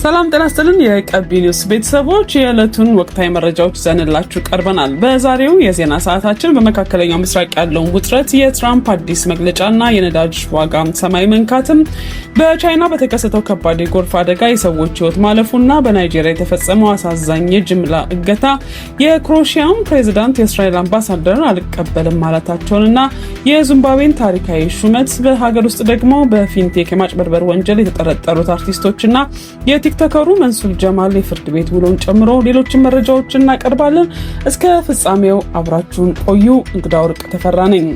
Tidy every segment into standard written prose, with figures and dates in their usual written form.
ሰላም ጤና ይስጥልን። የቀቢ ኒውስ ቤተሰቦች፣ የዕለቱን ወቅታዊ መረጃዎች ይዘንላችሁ ቀርበናል። በዛሬው የዜና ሰዓታችን በመካከለኛው ምስራቅ ያለውን ውጥረት፣ የትራምፕ አዲስ መግለጫና የነዳጅ ዋጋ ሰማይ መንካትም፣ በቻይና በተከሰተው ከባድ የጎርፍ አደጋ የሰዎች ሕይወት ማለፉና በናይጄሪያ የተፈጸመው አሳዛኝ የጅምላ እገታ፣ የክሮሺያም ፕሬዚዳንት የእስራኤል አምባሳደርን አልቀበልም ማለታቸውንና የዚምባብዌን ታሪካዊ ሹመት፣ በሀገር ውስጥ ደግሞ በ fintech የማጭበርበር ወንጀል የተጠረጠሩት አርቲስቶችና የቲክቶከሩ መንሱር ጀማል የፍርድ ቤት ውሎን ጨምሮ ሌሎችን መረጃዎች እናቀርባለን። እስከ ፍጻሜው አብራችሁን ቆዩ። እንግዳ ወርቅ ተፈራ ነኝ።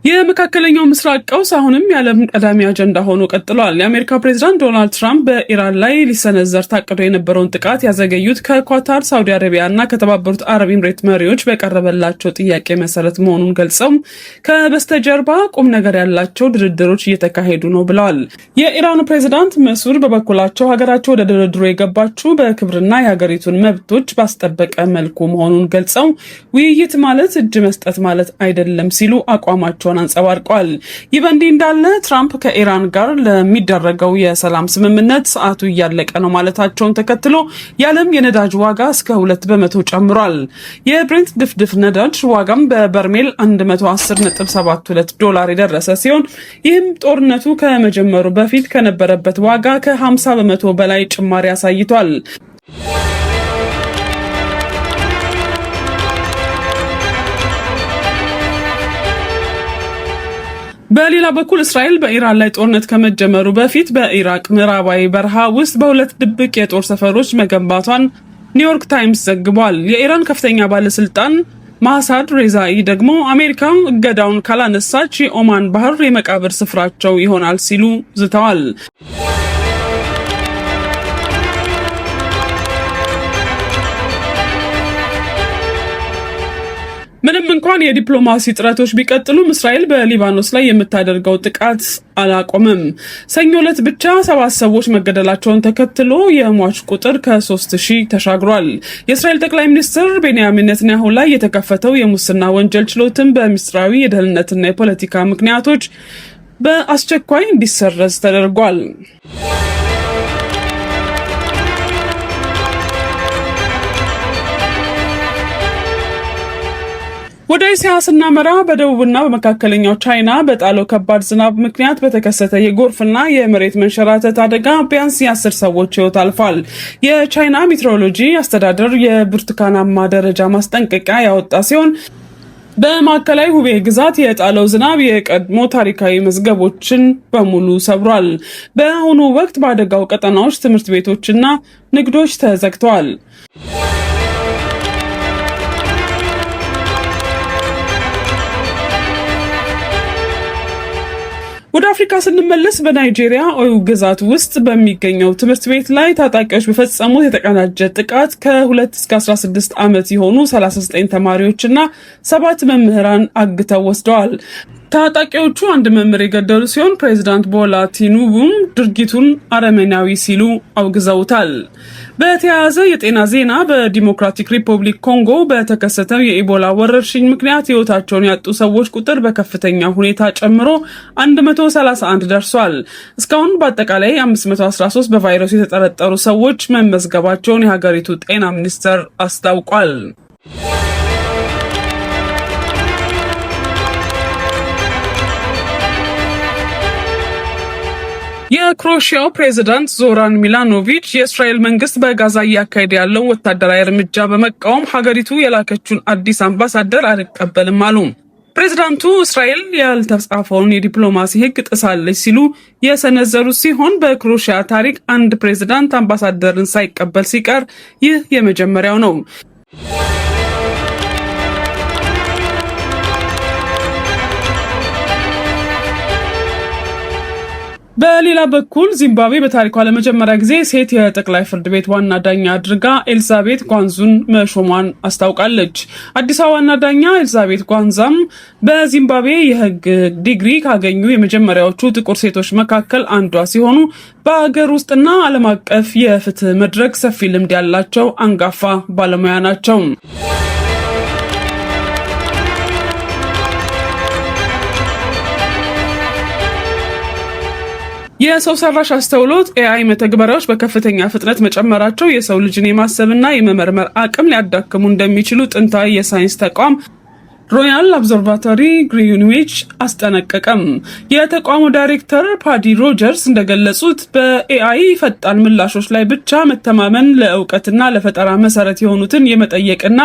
የመካከለኛው ምስራቅ ቀውስ አሁንም የዓለም ቀዳሚ አጀንዳ ሆኖ ቀጥሏል። የአሜሪካ ፕሬዚዳንት ዶናልድ ትራምፕ በኢራን ላይ ሊሰነዘር ታቅዶ የነበረውን ጥቃት ያዘገዩት ከኳታር፣ ሳውዲ አረቢያ እና ከተባበሩት አረብ ኤምሬት መሪዎች በቀረበላቸው ጥያቄ መሰረት መሆኑን ገልጸው ከበስተጀርባ ቁም ነገር ያላቸው ድርድሮች እየተካሄዱ ነው ብለዋል። የኢራኑ ፕሬዚዳንት መሱድ በበኩላቸው ሀገራቸው ወደ ድርድሩ የገባችው በክብርና የሀገሪቱን መብቶች ባስጠበቀ መልኩ መሆኑን ገልጸው ውይይት ማለት እጅ መስጠት ማለት አይደለም ሲሉ አቋማቸውን አንጸባርቀዋል። ይህ በእንዲህ እንዳለ ትራምፕ ከኢራን ጋር ለሚደረገው የሰላም ስምምነት ሰዓቱ እያለቀ ነው ማለታቸውን ተከትሎ የዓለም የነዳጅ ዋጋ እስከ 2% ጨምሯል። የብሬንት ድፍድፍ ነዳጅ ዋጋም በበርሜል 110.72 ዶላር የደረሰ ሲሆን ይህም ጦርነቱ ከመጀመሩ በፊት ከነበረበት ዋጋ ከ50% በላይ ጭማሪ አሳይቷል። በሌላ በኩል እስራኤል በኢራን ላይ ጦርነት ከመጀመሩ በፊት በኢራቅ ምዕራባዊ በረሃ ውስጥ በሁለት ድብቅ የጦር ሰፈሮች መገንባቷን ኒውዮርክ ታይምስ ዘግቧል። የኢራን ከፍተኛ ባለስልጣን ማሳድ ሬዛኢ ደግሞ አሜሪካ እገዳውን ካላነሳች የኦማን ባህር የመቃብር ስፍራቸው ይሆናል ሲሉ ዝተዋል። ምንም እንኳን የዲፕሎማሲ ጥረቶች ቢቀጥሉም እስራኤል በሊባኖስ ላይ የምታደርገው ጥቃት አላቆምም። ሰኞ ዕለት ብቻ ሰባት ሰዎች መገደላቸውን ተከትሎ የሟች ቁጥር ከ3000 ተሻግሯል። የእስራኤል ጠቅላይ ሚኒስትር ቤንያሚን ኔታንያሁ ላይ የተከፈተው የሙስና ወንጀል ችሎትን በሚስጥራዊ የደህንነትና የፖለቲካ ምክንያቶች በአስቸኳይ እንዲሰረዝ ተደርጓል። ወደ እስያ ስናመራ በደቡብና በመካከለኛው ቻይና በጣለው ከባድ ዝናብ ምክንያት በተከሰተ የጎርፍና የመሬት መንሸራተት አደጋ ቢያንስ የ10 ሰዎች ሕይወት አልፏል። የቻይና ሜትሮሎጂ አስተዳደር የብርቱካናማ ደረጃ ማስጠንቀቂያ ያወጣ ሲሆን በማዕከላዊ ሁቤ ግዛት የጣለው ዝናብ የቀድሞ ታሪካዊ መዝገቦችን በሙሉ ሰብሯል። በአሁኑ ወቅት በአደጋው ቀጠናዎች ትምህርት ቤቶችና ንግዶች ተዘግተዋል። ወደ አፍሪካ ስንመለስ በናይጄሪያ ኦዮ ግዛት ውስጥ በሚገኘው ትምህርት ቤት ላይ ታጣቂዎች በፈጸሙት የተቀናጀ ጥቃት ከ2 እስከ 16 ዓመት የሆኑ 39 ተማሪዎችና ሰባት መምህራን አግተው ወስደዋል። ታጣቂዎቹ አንድ መምህር የገደሉ ሲሆን ፕሬዚዳንት ቦላ ቲኑቡም ድርጊቱን አረመኔያዊ ሲሉ አውግዘውታል። በተያያዘ የጤና ዜና በዲሞክራቲክ ሪፐብሊክ ኮንጎ በተከሰተው የኢቦላ ወረርሽኝ ምክንያት ሕይወታቸውን ያጡ ሰዎች ቁጥር በከፍተኛ ሁኔታ ጨምሮ 131 ደርሷል። እስካሁን በአጠቃላይ 513 በቫይረሱ የተጠረጠሩ ሰዎች መመዝገባቸውን የሀገሪቱ ጤና ሚኒስቴር አስታውቋል። የክሮሺያው ፕሬዚዳንት ዞራን ሚላኖቪች የእስራኤል መንግስት በጋዛ እያካሄደ ያለውን ወታደራዊ እርምጃ በመቃወም ሀገሪቱ የላከችውን አዲስ አምባሳደር አልቀበልም አሉ። ፕሬዚዳንቱ እስራኤል ያልተጻፈውን የዲፕሎማሲ ሕግ ጥሳለች ሲሉ የሰነዘሩ ሲሆን በክሮሺያ ታሪክ አንድ ፕሬዚዳንት አምባሳደርን ሳይቀበል ሲቀር ይህ የመጀመሪያው ነው። በሌላ በኩል ዚምባብዌ በታሪኳ ለመጀመሪያ ጊዜ ሴት የጠቅላይ ፍርድ ቤት ዋና ዳኛ አድርጋ ኤልዛቤት ጓንዙን መሾሟን አስታውቃለች። አዲሷ ዋና ዳኛ ኤልዛቤት ጓንዛም በዚምባብዌ የሕግ ዲግሪ ካገኙ የመጀመሪያዎቹ ጥቁር ሴቶች መካከል አንዷ ሲሆኑ በሀገር ውስጥና ዓለም አቀፍ የፍትህ መድረክ ሰፊ ልምድ ያላቸው አንጋፋ ባለሙያ ናቸው። የሰው ሰራሽ አስተውሎት AI መተግበሪያዎች በከፍተኛ ፍጥነት መጨመራቸው የሰው ልጅን የማሰብና የመመርመር አቅም ሊያዳክሙ እንደሚችሉ ጥንታዊ የሳይንስ ተቋም ሮያል ኦብዘርቫቶሪ ግሪንዊች አስጠነቀቀም። የተቋሙ ዳይሬክተር ፓዲ ሮጀርስ እንደገለጹት በ AI ፈጣን ምላሾች ላይ ብቻ መተማመን ለእውቀትና ለፈጠራ መሰረት የሆኑትን የመጠየቅና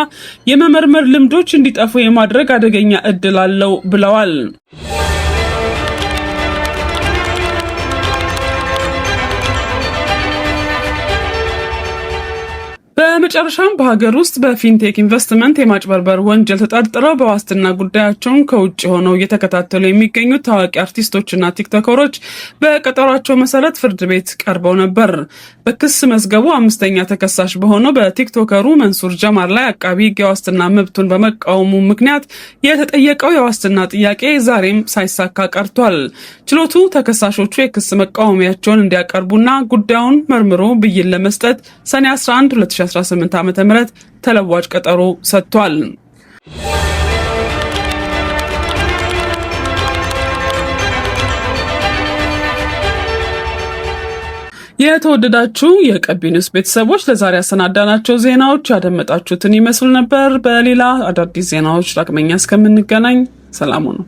የመመርመር ልምዶች እንዲጠፉ የማድረግ አደገኛ እድል አለው ብለዋል። በመጨረሻም በሀገር ውስጥ በፊንቴክ ኢንቨስትመንት የማጭበርበር ወንጀል ተጠርጥረው በዋስትና ጉዳያቸውን ከውጭ ሆነው እየተከታተሉ የሚገኙት ታዋቂ አርቲስቶችና ቲክቶከሮች በቀጠሯቸው መሰረት ፍርድ ቤት ቀርበው ነበር። በክስ መዝገቡ አምስተኛ ተከሳሽ በሆነው በቲክቶከሩ መንሱር ጀማል ላይ አቃቢ ሕግ የዋስትና መብቱን በመቃወሙ ምክንያት የተጠየቀው የዋስትና ጥያቄ ዛሬም ሳይሳካ ቀርቷል። ችሎቱ ተከሳሾቹ የክስ መቃወሚያቸውን እንዲያቀርቡና ጉዳዩን መርምሮ ብይን ለመስጠት ሰኔ 11 2018 ዓ.ም ተለዋጭ ቀጠሮ ሰጥቷል። የተወደዳችሁ የቀቢ ኒውስ ቤተሰቦች ለዛሬ ያሰናዳናቸው ዜናዎች ያደመጣችሁትን ይመስሉ ነበር። በሌላ አዳዲስ ዜናዎች ዳግመኛ እስከምንገናኝ ሰላሙ ነው።